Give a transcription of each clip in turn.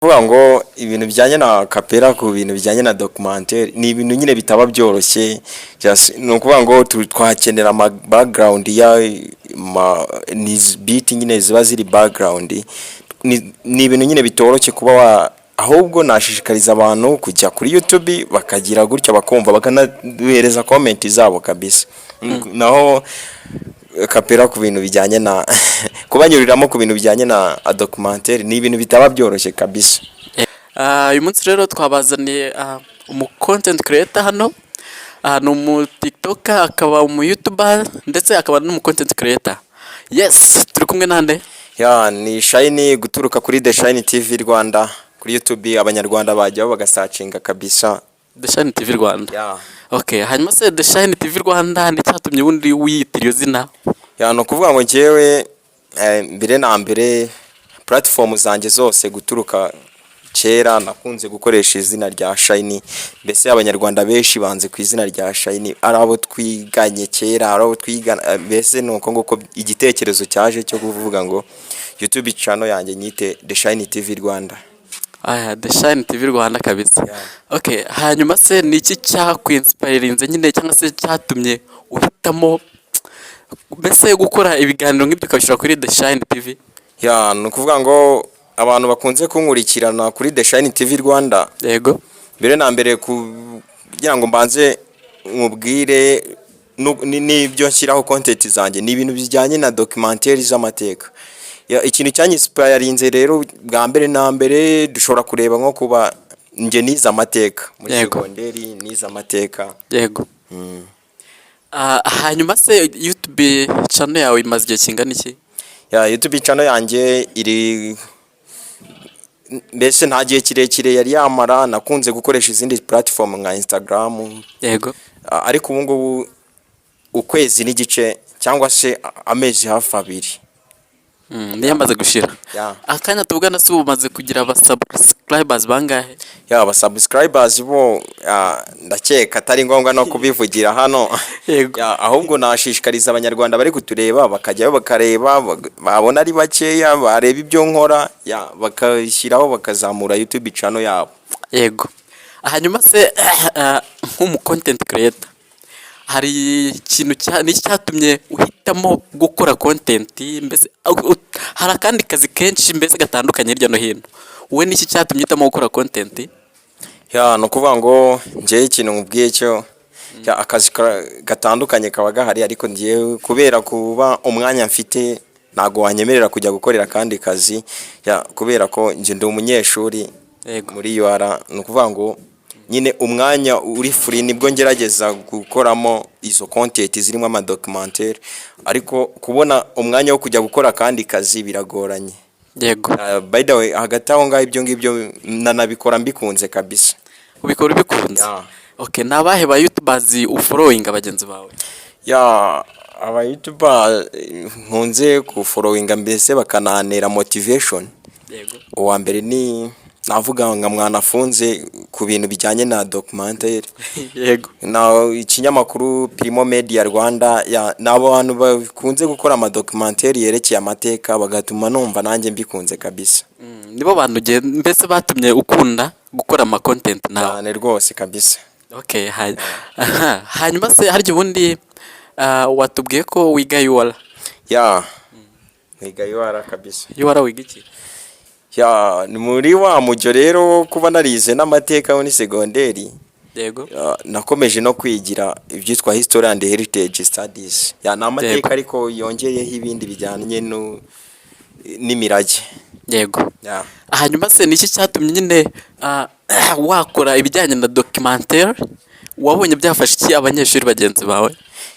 Kuvuga ngo ibintu bijyanye na capella ku bintu bijyanye na documentaire ni ibintu nyine bitaba byoroshye. Ni ukuvuga ngo twakenera ama background ya ma, ni beat nyine ziba ziri background. Ni ibintu nyine bitoroshye kuba wa, ahubwo nashishikariza abantu kujya kuri YouTube bakagira gutya bakumva, bakanaduhereza comment zabo kabisa. Naho capella ku bintu bijyanye na kubanyuriramo ku bintu bijyanye na documentaire ni ibintu bitaba byoroshye kabisa. Uyu munsi rero twabazaniye umu content creator hano. Ni umu TikToker, akaba umu YouTuber, ndetse akaba n'umu content creator. Yes, turi kumwe nande? Ya, ni Shine guturuka kuri The Shine TV Rwanda kuri YouTube. Abanyarwanda bajyaho bagasearchinga kabisa. The Shine TV Rwanda. Ya. Okay, hanyuma se The Shine TV Rwanda ni cyatumye ubundi wiyita iryo zina? Ya, ni ukuvuga ngo njyewe mbere na mbere platform zanjye zose guturuka kera nakunze gukoresha izina rya Shine. Mbese Abanyarwanda benshi banze ku izina rya Shine, ari abo twiganye kera, ari abo twigana, mbese ni uko nguko igitekerezo cyaje cyo kuvuga ngo YouTube channel yanjye nyite The Shine TV Rwanda. Aya, The Shine TV Rwanda kabisa. Yeah. Okay, hanyuma se ni iki cyakwinspirinze nyine, cyangwa se cyatumye uhitamo mbese gukora ibiganiro nk'ibyo ukabishyira kuri The Shine TV? Ya, ni ukuvuga ngo abantu bakunze kunkurikirana kuri The Shine TV Rwanda, mbere na mbere kugira ngo mbanze nkubwire n'ibyo nshyiraho content zanjye ni ibintu bijyanye na documentaire z'amateka. Ya, ikintu cyanyinspirinze rero bwa mbere na mbere dushobora kureba nko kuba njye nize amateka muri segonderi, nize amateka. Hanyuma se YouTube channel yawe imaze igihe kingana iki? Ya, YouTube channel yanjye iri mbese nta gihe kirekire yari yamara. Nakunze gukoresha izindi platform nka Instagram. Ariko ubu ngubu ukwezi n'igice cyangwa se amezi hafi 2. Niyo amaze gushira. Ya. Akanya tuvugana se ubu umaze kugira aba subscribers bangahe? Ya, aba subscribers bo ndakeka atari ngombwa no kubivugira hano. Ya, ahubwo nashishikariza Abanyarwanda bari kutureba bakajyayo bakareba, babona ari bakeya bareba ibyo nkora, ya, bakashyiraho bakazamura YouTube channel yabo. Yego. Hanyuma se nk'umu content creator, hari ikintu ni iki cyatumye uhitamo gukora content? Mbese hari akandi kazi kenshi mbese gatandukanye hirya no hino, wowe ni iki cyatumye uhitamo gukora content? Ya, ni ukuvuga ngo njyewe ikintu nkubwiye cyo, ya, akazi gatandukanye kaba gahari, ariko njyewe kubera kuba umwanya mfite ntabwo wanyemerera kujya gukorera akandi kazi, ya, kubera ko njye ndi umunyeshuri muri UR. Ni ukuvuga ngo nyine umwanya uri free nibwo ngerageza gukoramo izo content zirimo amadocumentaire, ariko kubona umwanya wo kujya gukora akandi kazi biragoranye. By the way, hagati aho ngaho ibyo ngibyo nanabikora mbikunze kabisa. Ubikora ubikunze? Ya. Okay, ni abahe ba YouTubers ufollowinga bagenzi bawe? Ya, aba YouTuber nkunze kufollowinga mbese bakanantera motivation, uwa mbere ni navuga nka Mwanafunze ku bintu bijyanye na documentaire, na ikinyamakuru Primo Media Rwanda. Ya, ni abantu bakunze gukora amadocumentaire yerekeye amateka, bagatuma numva nanjye mbikunze kabisa. Nibo bantu mbese batumye ukunda gukora ama content nawe? Cyane rwose kabisa. Okay, aha, hanyuma se harya ubundi watubwiye ko wiga UR? Ya, nkiga UR kabisa. UR wiga iki? Ya, ni muri wa mujyo rero wo kuba narize n'amateka muri segonderi. Ya, nakomeje no kwigira ibyitwa history and heritage studies. Ya, ni amateka ariko yongeyeho ibindi bijyanye n'imirage. Ya. Hanyuma se ni iki cyatumye nyine wakora ibijyanye na documentaire? Wabonye byafasha iki abanyeshuri bagenzi bawe?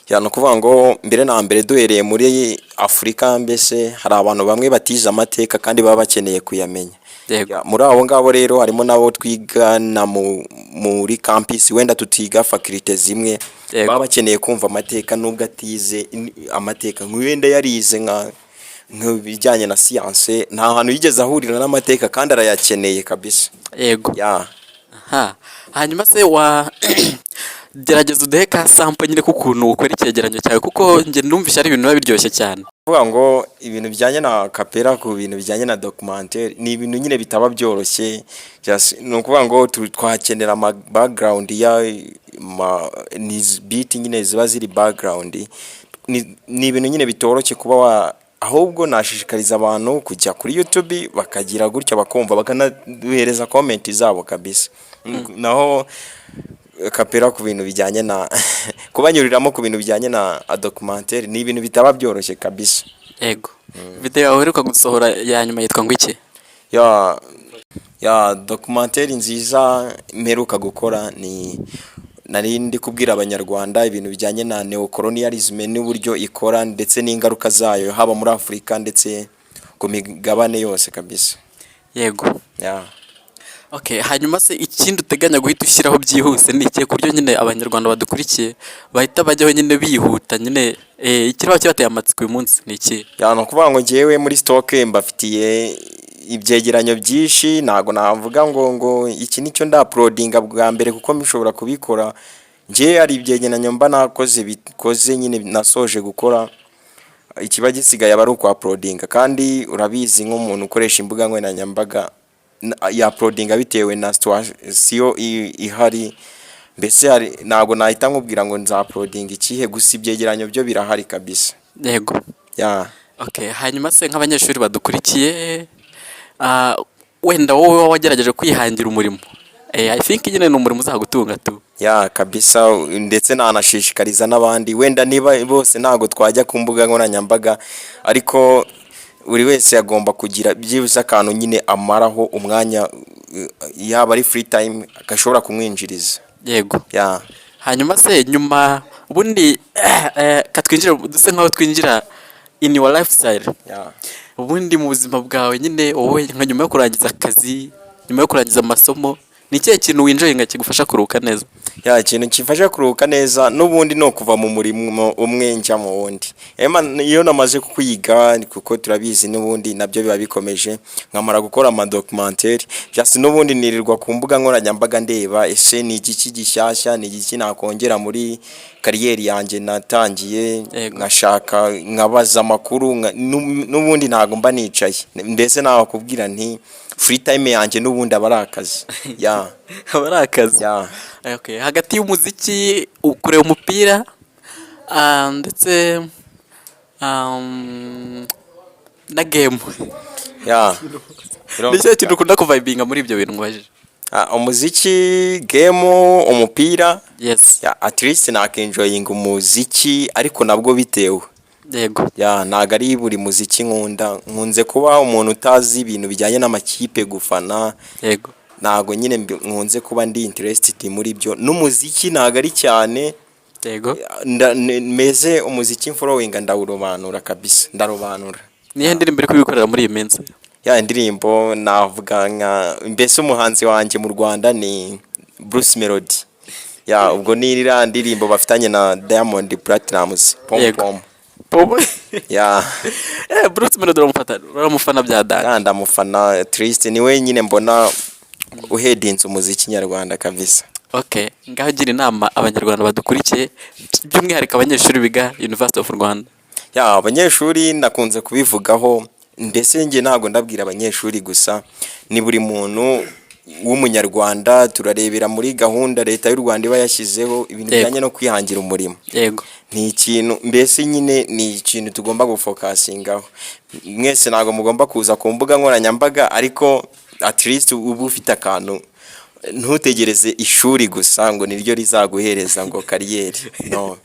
Ya, ni ukuvuga ngo mbere na mbere duhereye muri Afurika, mbese hari abantu bamwe batize amateka kandi baba bakeneye kuyamenya. Ya, muri abo ngabo rero harimo n'abo twigana muri campus, wenda tutiga faculté zimwe, baba bakeneye kumva amateka nubwo atize amateka, wenda yarize nka nk'ibijyanye na siyanse, nta hantu yigeze ahurira n'amateka kandi arayakeneye kabisa. Ya. Aha. Hanyuma se wa Gerageza uduhe ka sample nyine k'ukuntu ukora icyegeranyo cyawe, kuko njye numvise ari ibintu biba biryoshye cyane. Kuvuga ngo ibintu bijyanye na acapella ku bintu bijyanye na documentaire ni ibintu nyine bitaba byoroshye. Ni ukuvuga ngo twakenera ama background ya ni beat nyine ziba ziri background. Ni ibintu nyine bitoroshye kuba wa, ahubwo nashishikariza abantu kujya kuri YouTube bakagira gutya bakumva, bakanaduhereza comment zabo kabisa. Naho acapella ku bintu bijyanye na kubanyuriramo ku bintu bijyanye na documentaire ni ibintu bitaba byoroshye kabisa. Yego, video yawe uheruka gusohora ya nyuma yitwa ngo iki? Ya documentaire nziza mperuka gukora ni nari ndi kubwira Abanyarwanda ibintu bijyanye na neocolonialism n'uburyo ikora ndetse n'ingaruka zayo, haba muri Afurika ndetse ku migabane yose kabisa. Ya. Okay, hanyuma se ikindi uteganya guhita ushyiraho byihuse ni ikihe, ku buryo nyine Abanyarwanda badukurikiye bahita bajyaho nyine bihuta nyine, ikiriho kibateye amatsiko uyu munsi ni iki? Ya, ni ukuvuga ngo njyewe muri stock mbafitiye ibyegeranyo byinshi. Ntabwo navuga ngo iki nicyo ndauploadinga bwa mbere, kuko mbishobora kubikora. Njyewe hari ibyegeranyo mba nakoze, bikoze nyine, nasoje gukora, ikiba gisigaye aba ari ukuuploadinga. Kandi urabizi nk'umuntu ukoresha imbuga nkoranyambaga, yauploadinga bitewe na situation ihari. Mbese hari, ntabwo nahita nkubwira ngo nzauploadinga ikihe, gusa ibyegeranyo byo birahari kabisa. Ya. Okay, hanyuma se nk'abanyeshuri badukurikiye, wenda wowe wagerageje kwihangira umurimo, I think nyine ni umurimo uzagutunga tu. Ya, kabisa, ndetse nanashishikariza n'abandi. Wenda niba bose ntabwo twajya ku mbuga nkoranyambaga, ariko buri wese agomba kugira byibuze akantu nyine amaraho umwanya, yaba ari free time, gashobora kumwinjiriza. Ya. Hanyuma se nyuma ubundi katwinjira, duse nkaho twinjira in your lifestyle. Ubundi mu buzima bwawe nyine, wowe nka nyuma yo kurangiza akazi, nyuma yo kurangiza amasomo, ni ikihe kintu wenjoyinga kigufasha kuruhuka neza? Ya, ikintu kimfasha kuruhuka neza n'ubundi ni ukuva mu murimo umwe njya mu wundi. Ema iyo namaze kwiga, kuko turabizi n'ubundi nabyo biba bikomeje, nkamara gukora amadocumentary, just n'ubundi nirirwa ku mbuga nkoranyambaga ndeba ese ni igiki gishyashya, ni igiki nakongera muri career yanjye natangiye. Nkashaka, nkabaza amakuru, n'ubundi ntabwo mba nicaye. Mbese nakubwira nti free time yanjye n'ubundi aba ari akazi, ya. Aba ari akazi. Ya. Okay. Hagati y'umuziki, kureba umupira, ndetse na game, ni ikihe kintu ukunda kuvibinga muri ibyo bintu nkubajije? Ah, umuziki, game, umupira. Ya, at least nakenjoyinga umuziki, ariko nabwo bitewe. Ya, ntabwo ari buri muziki nkunda. Nkunze kuba umuntu utazi ibintu bijyanye n'amakipe, gufana. Ntabwo nyine nkunze kuba ndi interested muri byo. N'umuziki ntabwo ari cyane. Meze umuziki mfollowinga ndawurobanura kabisa, ndarobanura. Niyo ndirimbo uri kubikorera muri iyi minsi? Ya, indirimbo navuga nka, mbese umuhanzi wanjye mu Rwanda ni Bruce Melody. Ya, ubwo ni iriya ndirimbo bafitanye na Diamond Platnumz, Pom Pom. Pom. Ya. Bruce Melody uramufata, uramufana bya danger? Kandi ndamufana triste, ni we nyine mbona uhedinze umuziki nyarwanda kabisa. Okay, ngaho gira inama Abanyarwanda badukurikiye, by'umwihariko abanyeshuri biga University of Rwanda. Ya, abanyeshuri nakunze kubivugaho. Ndetse njye ntabwo ndabwira abanyeshuri gusa, ni buri muntu w'Umunyarwanda. Turarebera muri gahunda Leta y'u Rwanda iba yashyizeho, ibintu bijyanye no kwihangira umurimo. Ni ikintu mbese nyine, ni ikintu tugomba gufocusingaho mwese. Ntabwo mugomba kuza ku mbuga nkoranyambaga, ariko at least uba ufite akantu, ntutegereze ishuri gusa ngo niryo rizaguhereza ngo career, no.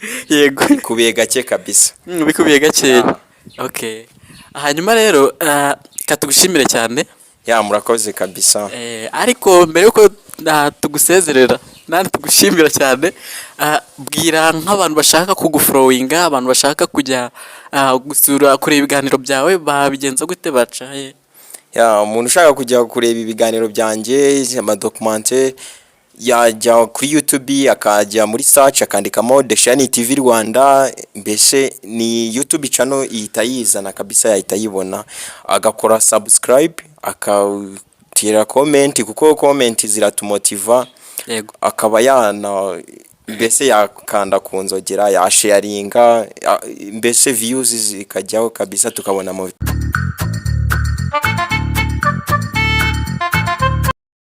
Bikubiye gake kabisa. Bikubiye gakeya. Okay, hanyuma rero katugushimire cyane. Ya, murakoze kabisa. Ariko mbere yuko tugusezerera nandi tugushimira cyane, bwira nk'abantu bashaka kugufollowinga, abantu bashaka kujya gusura, kureba ibiganiro byawe, babigenza gute, baca he? Ya, umuntu ushaka kujya kureba ibiganiro byanjye, amadocumentary, yajya kuri YouTube, akajya muri search akandikamo The Shine TV Rwanda. Mbese ni YouTube channel ihita yizana kabisa, yahita yibona, agakora subscribe, akatira comment, kuko comment ziratumotiva. Akaba yana Mbese yakanda ku nzogera, yasharinga, mbese views zikajyaho kabisa, tukabona mu